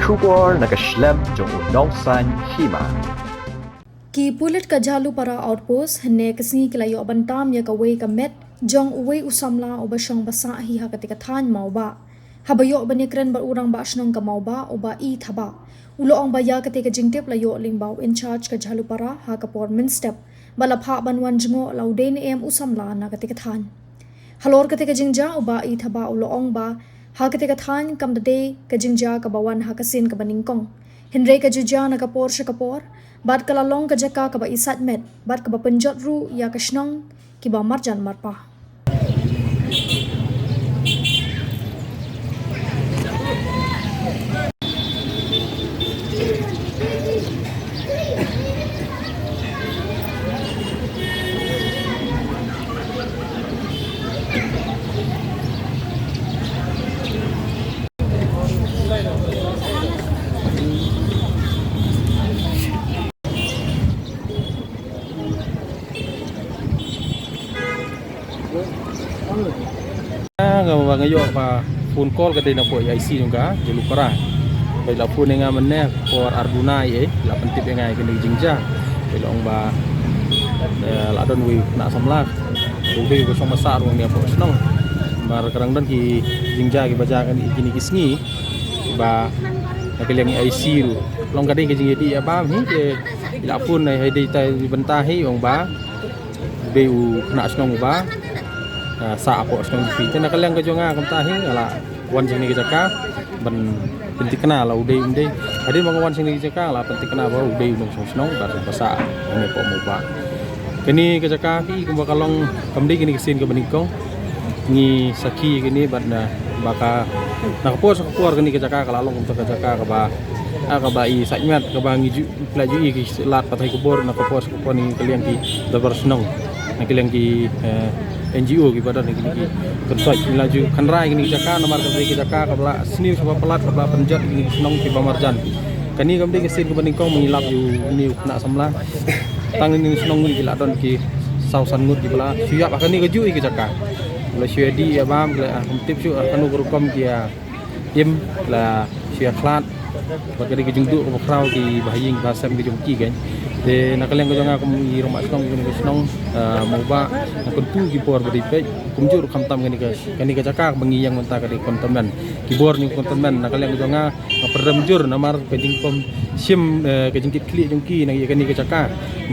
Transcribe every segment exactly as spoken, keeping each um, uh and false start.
Khubor na ka shlem jong u Nongsaiñ Hima. Ki pulit ka Jhalupara Outpost hynne ka sngi ki la ïoh ban tam ïa kawei ka met jong uwei u samla uba shong ba sah hi ha katei ka thaiñ Mawbah. Haba ïoh ban ïakren bad u rangbah shnong ka Mawbah u Bah E. Thabah, u la ong ba ïa katei ka jingtip la ïoh lyngba u in charge ka Jhalupara ha ka por mynstep, ba la phah ban wan jngoh la u dei ne em u samla na katei ka thaiñ. Halor katei ka jingjia u Bah E. Thabah u la ong ba ha katei ka thaiñ kam da dei ka jingjia kaba wan ha ka sien kaba nyngkong, hynrei ka ju jia na ka por sha ka por bad ka la long ka jaka kaba isaitmet bad kaba pynjot ruh ïa ka shnong kiba marjan marpa. Nga ba nga ïoh ba phone call ka dei na pdeng A I C jong ka Jhalupara. Ba la phone ïa nga mynne por ar duna ïa, la pyntip ïa nga ïa kane ka jingjia. Ba la ong ba, eh, la don uwei u khynnah samla u dei u shong ba sah ruh ïa pdeng shnong. Namar ka dang don ki jingjia kiba jia kane kine ki sngi ba na ka liang A I C ruh. Long ka dei ka jingïadih ïa bam hi, te la phone na hi dei tai bynta hi ong ba dei u khynnah shnong uba, ah, sah hapoh shnong jong phi. Te na ka liang ka jong nga kumta hi nga la wan sha kane ka jaka ban pynthikna la u dei um dei. Hadien ba nga wan sha kane ka jaka nga la pynthikna ba u dei u nongshong shnong ba sah hangne hapoh Mawbah. Kane ka jaka phi kumba ka long kam dei kane ka sien kaba nyngkong. Ngi sakhi kane bad na ba ka na ka por sha ka por kane ka jaka ka la long kumta ka jaka kaba, ah, kaba isaitmet kaba ngi ju Phi la ju ïohi ki lad pathai khubor na ka por sha ka por na ka liang ki dorbar shnong, na ka liang ki, eh, N G O kiba don na kine ki kyntoit. Ngi la ju kynrad ïa kine ki jaka namar ka dei ki jaka kaba la sniew sha ba palat kaba la pynjot ïa kine ki shnong kiba marjan. Kane kam dei ka sien kaba nyngkong ba ngi lap ïa une u khynnah samla. Tang ïa kine ki shnong ngi ki la don ki saw san ngut kiba la shu ïap ha kane kajuh ïa ki jaka. Ba la shu ïadih ïa bam, ki la, ah, ym tip shuh, ah, kano ka rukom ki ïa im, la shu ïakhlad bad ka dei ka jingduh kaba khraw kiba ha ïing ba ha sem ka jong ki kan. Te na ka liang ka jong nga kum i rangbah shnong jong ka shnong, ah, Mawbah, nga kyntu ki bor ba dei peit, kumjuh ruh khamtam kane ka, kane ka jaka ba ngi ïeng mynta ka dei containment. Ki bor jong containment na ka liang ka jong nga nga pyrshang jur namar ka jingpom shim, eh, ka jingkitkhlieh jong ki na ïa kane ka jaka.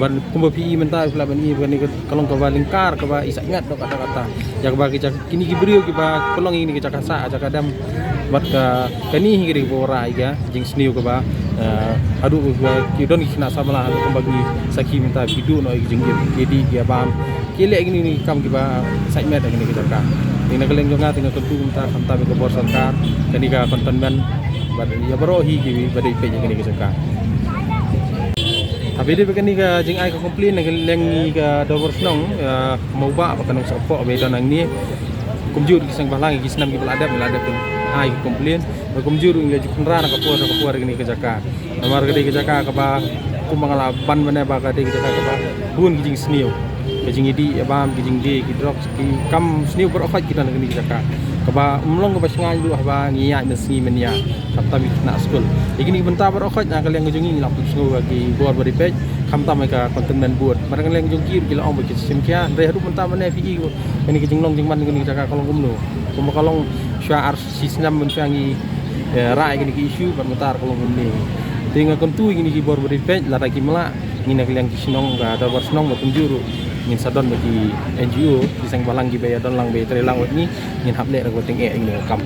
Bad kumba phi i mynta phi lah ban i ba kane ka long kaba lyngkar kaba isaitngat noh katta katta. Ïa kaba ki jaka, kine ki briew kiba pynlong ïa kine ki jaka sah jaka dem. Bad ka, kane hi ka dei kaba wanrah ïa ka jingsniew kaba, eh, haduh ba ki don ki khynnah samla haduh kumba ngi sakhi mynta ki duh noh ïa ka jingim ki dih ki bam. Ki leh kine ki kam kiba saitmet ha kane ka jaka. Te na ka liang jong nga te nga kyntu mynta khamtam ïa ka bor sorkar, kane ka containment bad ïa baroh hi kiba dei peit ïa kane ka jaka. Haba ïadei bad kane ka jingai ka complain na ka liang ngi ka dorbar shnong, eh, Mawbah bad ka Nongsohphoh ba ïadon hangne. Kumjuh ki seng bhalang ki snem kiba la dep, la dep ai ka complain. Bad kumjuh ruh ngi la ju kynrad na ka por na ka por ïa kane ka jaka. Namar ka dei ka jaka kaba kumba nga la ban mynne ba ka dei ka jaka kaba bun ki jingsniew, ka jingïadih ïa bam, ki jingdie, ki drugs, ki kam sniew baroh khoit ki don ha kane ka jaka. Kaba ym long kaba shngaiñ ruh haba ngi ïaid mynsngi mynñia khamtam ïa ki khynnah skul. Ïa kine ki bynta baroh khoit na ka liang ka jong ngi ngi la pynsngew ïa ki bor ba dei peit khamtam ïa ka containment board. Bad na ka liang ka jong ki ruh ki la ong ba ki shim khia. Hynrei haduh mynta mynne phi i kane ka jinglong jingman kane ka jaka ka long kumno. Kumba ka long shuwa ar shi snem mynshuwa ngi, eh, rah ïa kine ki issue bad mynta ka long kumne. Te nga kyntu ïa kine ki bor ba dei peit lada kim lah ngi na ka liang ki shnong ka dorbar shnong ba kumjuh ruh ngin sa don bad ki N G O ki seng bhalang kiba ïadon lang ba ïatrei lang bad ngi ngin hap leh da kaba tyngeh ïa kine ki kam.